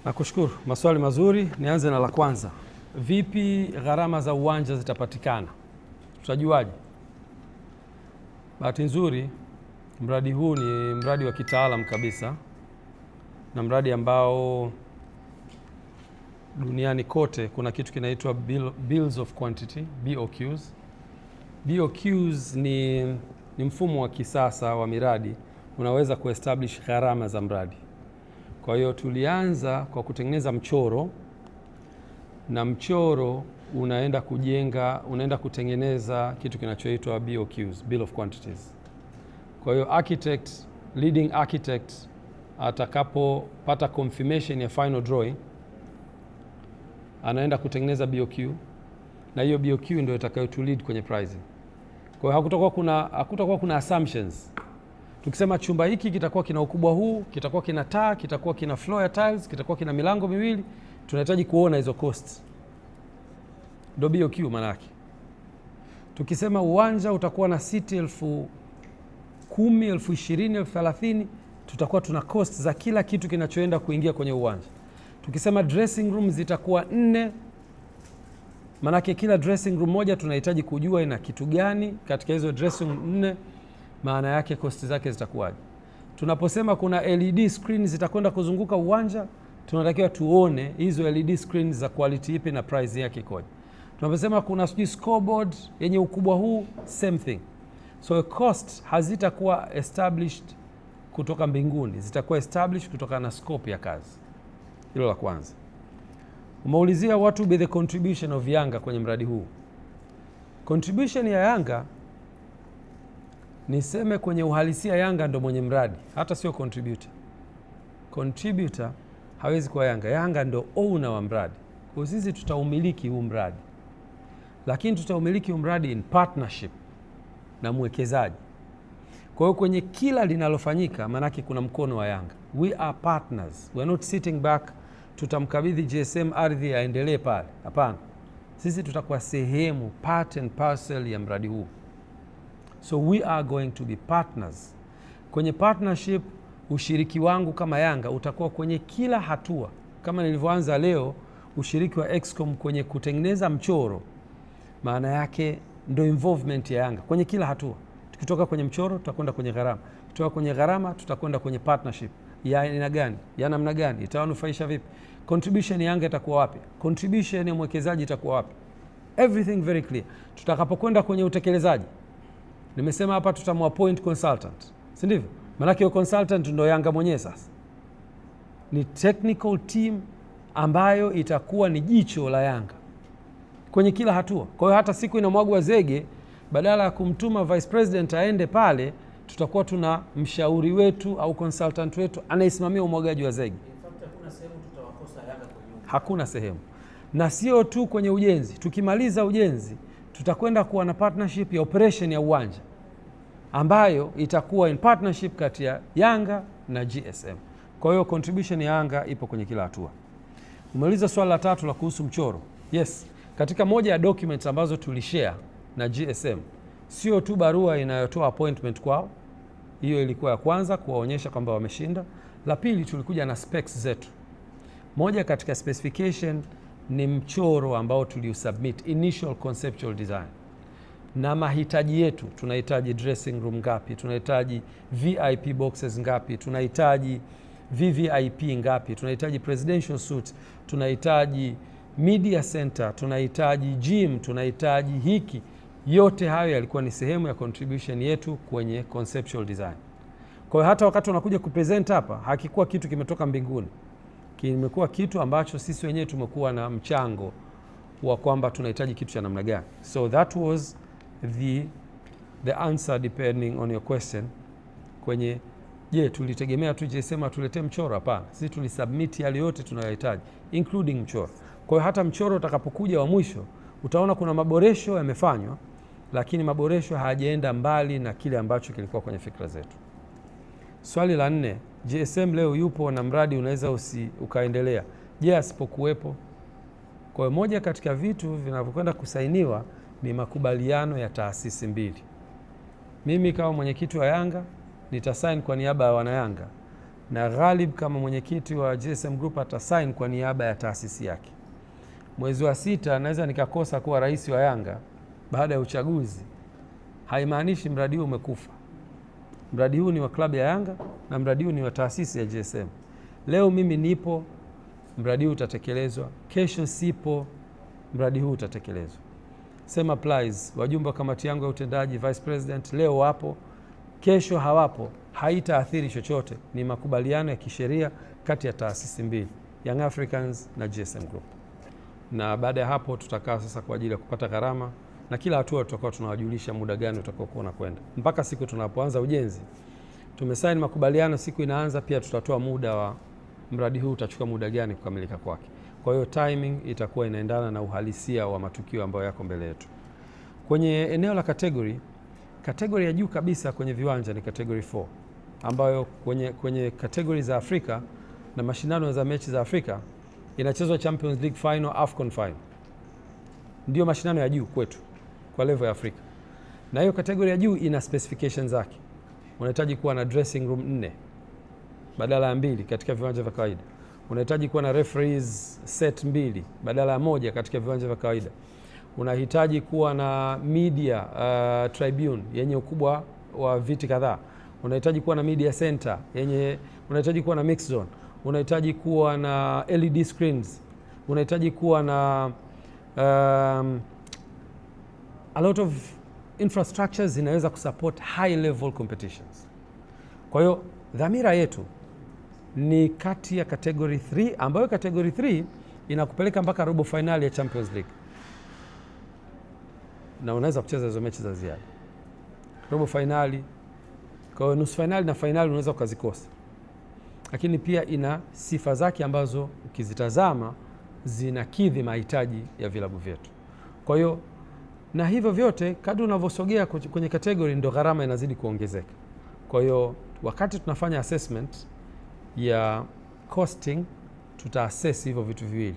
Nakushukuru, maswali mazuri. Nianze na la kwanza, vipi gharama za uwanja zitapatikana? Tutajuaje? Bahati nzuri mradi huu ni mradi wa kitaalam kabisa na mradi ambao duniani kote kuna kitu kinaitwa bills of quantity, BOQs. BOQs ni mfumo wa kisasa wa miradi unaweza kuestablish gharama za mradi. Kwa hiyo tulianza kwa kutengeneza mchoro na mchoro unaenda kujenga, unaenda kutengeneza kitu kinachoitwa BOQs, Bill of Quantities. Kwa hiyo architect, leading architect atakapopata confirmation ya final drawing anaenda kutengeneza BOQ na hiyo BOQ ndio itakayotulead kwenye pricing. Kwa hiyo hakutakuwa kuna assumptions. Tukisema chumba hiki kitakuwa kina ukubwa huu, kitakuwa kina taa, kitakuwa kina floor ya tiles, kitakuwa kina milango miwili, tunahitaji kuona hizo costs. Ndio BOQ maana yake. Tukisema uwanja utakuwa na seat 10,000, 20,000, 30,000, tutakuwa tuna cost za kila kitu kinachoenda kuingia kwenye uwanja. Tukisema dressing room zitakuwa nne, manake kila dressing room moja tunahitaji kujua ina kitu gani katika hizo dressing room nne, maana yake cost zake zitakuwaje. Tunaposema kuna LED screen zitakwenda kuzunguka uwanja, tunatakiwa tuone hizo LED screen za quality ipi na price yake ikoje. Tunaposema kuna sijui scoreboard yenye ukubwa huu, same thing. So cost hazitakuwa established kutoka mbinguni, zitakuwa established kutokana na scope ya kazi. Hilo la kwanza. Umeulizia what will be the contribution of Yanga kwenye mradi huu. Contribution ya Yanga, niseme kwenye uhalisia, Yanga ndo mwenye mradi, hata sio contributor. Contributor hawezi kuwa Yanga. Yanga ndo owner wa mradi. Kwa sisi tutaumiliki huu mradi, lakini tutaumiliki huu mradi in partnership na mwekezaji. Kwa hiyo kwenye kila linalofanyika, maanake kuna mkono wa Yanga. We are partners, we are not sitting back, tutamkabidhi GSM ardhi aendelee pale. Hapana, sisi tutakuwa sehemu, part and parcel ya mradi huu, so we are going to be partners. Kwenye partnership, ushiriki wangu kama Yanga utakuwa kwenye kila hatua, kama nilivyoanza leo, ushiriki wa Excom kwenye kutengeneza mchoro, maana yake ndo involvement ya Yanga kwenye kila hatua. Tukitoka kwenye mchoro tutakwenda kwenye gharama, kutoka kwenye gharama tutakwenda kwenye partnership ya aina gani, ya namna gani, itawanufaisha vipi, contribution ya Yanga itakuwa wapi, contribution ya mwekezaji itakuwa wapi, everything very clear. Tutakapokwenda kwenye utekelezaji, nimesema hapa tutamwappoint consultant, si ndivyo? Maanake hiyo consultant ndo Yanga mwenyewe sasa, ni technical team ambayo itakuwa ni jicho la Yanga kwenye kila hatua. Kwa hiyo hata siku inamwagwa zege, badala ya kumtuma vice president aende pale, tutakuwa tuna mshauri wetu au consultant wetu anayesimamia umwagaji wa zege. In fact, hakuna sehemu tutawakosa Yanga kwenye ujenzi. Hakuna sehemu, na sio tu kwenye ujenzi. Tukimaliza ujenzi, tutakwenda kuwa na partnership ya operation ya uwanja ambayo itakuwa in partnership kati ya Yanga na GSM. Kwa hiyo contribution ya Yanga ipo kwenye kila hatua. Umeuliza swali la tatu la kuhusu mchoro. Yes, katika moja ya documents ambazo tulishare na GSM, sio tu barua inayotoa appointment kwao, hiyo ilikuwa ya kwanza kuwaonyesha kwamba wameshinda. La pili, tulikuja na specs zetu. Moja katika specification ni mchoro ambao tuliusubmit, initial conceptual design, na mahitaji yetu. Tunahitaji dressing room ngapi? Tunahitaji VIP boxes ngapi? Tunahitaji VVIP ngapi? Tunahitaji presidential suite, tunahitaji media center, tunahitaji gym, tunahitaji hiki. Yote hayo yalikuwa ni sehemu ya contribution yetu kwenye conceptual design. Kwa hiyo hata wakati wanakuja kupresent hapa, hakikuwa kitu kimetoka mbinguni, kimekuwa kitu ambacho sisi wenyewe tumekuwa na mchango wa kwamba tunahitaji kitu cha namna gani. So that was the answer depending on your question kwenye je, tulitegemea tu GSM atuletee mchoro? Hapana, sisi tulisubmit yale yote tunayohitaji including mchoro. Kwa hiyo hata mchoro utakapokuja wa mwisho utaona kuna maboresho yamefanywa, lakini maboresho hayajaenda mbali na kile ambacho kilikuwa kwenye fikra zetu. Swali la nne, GSM leo yupo na mradi unaweza ukaendelea. Je, asipokuwepo? Kwa hiyo moja katika vitu vinavyokwenda kusainiwa ni makubaliano ya taasisi mbili. Mimi kama mwenyekiti wa Yanga nitasign kwa niaba ya wanayanga na Ghalib kama mwenyekiti wa GSM Group atasign kwa niaba ya taasisi yake. Mwezi wa sita naweza nikakosa kuwa rais wa Yanga baada ya uchaguzi, haimaanishi mradi huu umekufa. Mradi huu ni wa klabu ya Yanga na mradi huu ni wa taasisi ya GSM. Leo mimi nipo, mradi huu utatekelezwa. Kesho sipo, mradi huu utatekelezwa. Same applies, wajumbe wa kamati yangu ya utendaji, vice president, leo wapo, kesho hawapo, haitaathiri chochote. Ni makubaliano ya kisheria kati ya taasisi mbili, Young Africans na GSM Group. Na baada ya hapo tutakaa sasa kwa ajili ya kupata gharama, na kila hatua tutakuwa tunawajulisha muda gani utakaokuwa unakwenda mpaka siku tunapoanza ujenzi. Tumesaini makubaliano, siku inaanza, pia tutatoa muda wa mradi huu utachukua muda gani kukamilika kwake. Kwa hiyo timing itakuwa inaendana na uhalisia wa matukio ambayo yako mbele yetu. Kwenye eneo la category, category ya juu kabisa kwenye viwanja ni category 4 ambayo kwenye category za Afrika na mashindano za mechi za Afrika inachezwa Champions League final, AFCON final. Ndio mashindano ya juu kwetu kwa level ya Afrika. Na hiyo category ya juu ina specifications zake. Unahitaji kuwa na dressing room 4 badala ya 2 katika viwanja vya kawaida. Unahitaji kuwa na referees set 2 badala ya 1 katika viwanja vya kawaida. Unahitaji kuwa na media tribune yenye ukubwa wa viti kadhaa. Unahitaji kuwa na media center yenye, unahitaji kuwa na mix zone. Unahitaji kuwa na LED screens. Unahitaji kuwa na a lot of infrastructures zinaweza kusupport high level competitions. Kwa hiyo dhamira yetu ni kati ya category 3, ambayo category 3 inakupeleka mpaka robo finali ya Champions League, na unaweza kucheza hizo mechi za ziada robo finali. Kwa hiyo nusu finali na finali unaweza ukazikosa, lakini pia ina sifa zake ambazo ukizitazama zinakidhi mahitaji ya vilabu vyetu. Kwa hiyo na hivyo vyote kadri unavyosogea kwenye category ndo gharama inazidi kuongezeka. Kwa hiyo wakati tunafanya assessment ya costing tuta assess hivyo vitu viwili.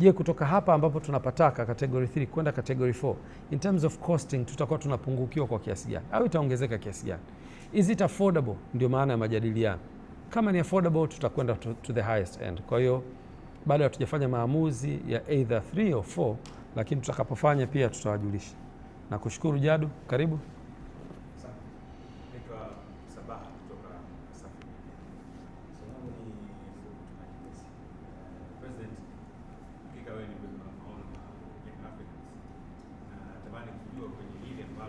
Je, kutoka hapa ambapo tunapataka category 3 kwenda category 4 in terms of costing tutakuwa tunapungukiwa kwa kiasi gani au itaongezeka kiasi gani? Is it affordable? Ndio maana ya majadiliano. Kama ni affordable tutakwenda to the highest end. Kwa hiyo bado hatujafanya maamuzi ya either 3 or 4, lakini tutakapofanya pia tutawajulisha. Nakushukuru Jadu, karibu. Naitwa Sabaha kutoka Safi Media. Swali langu ni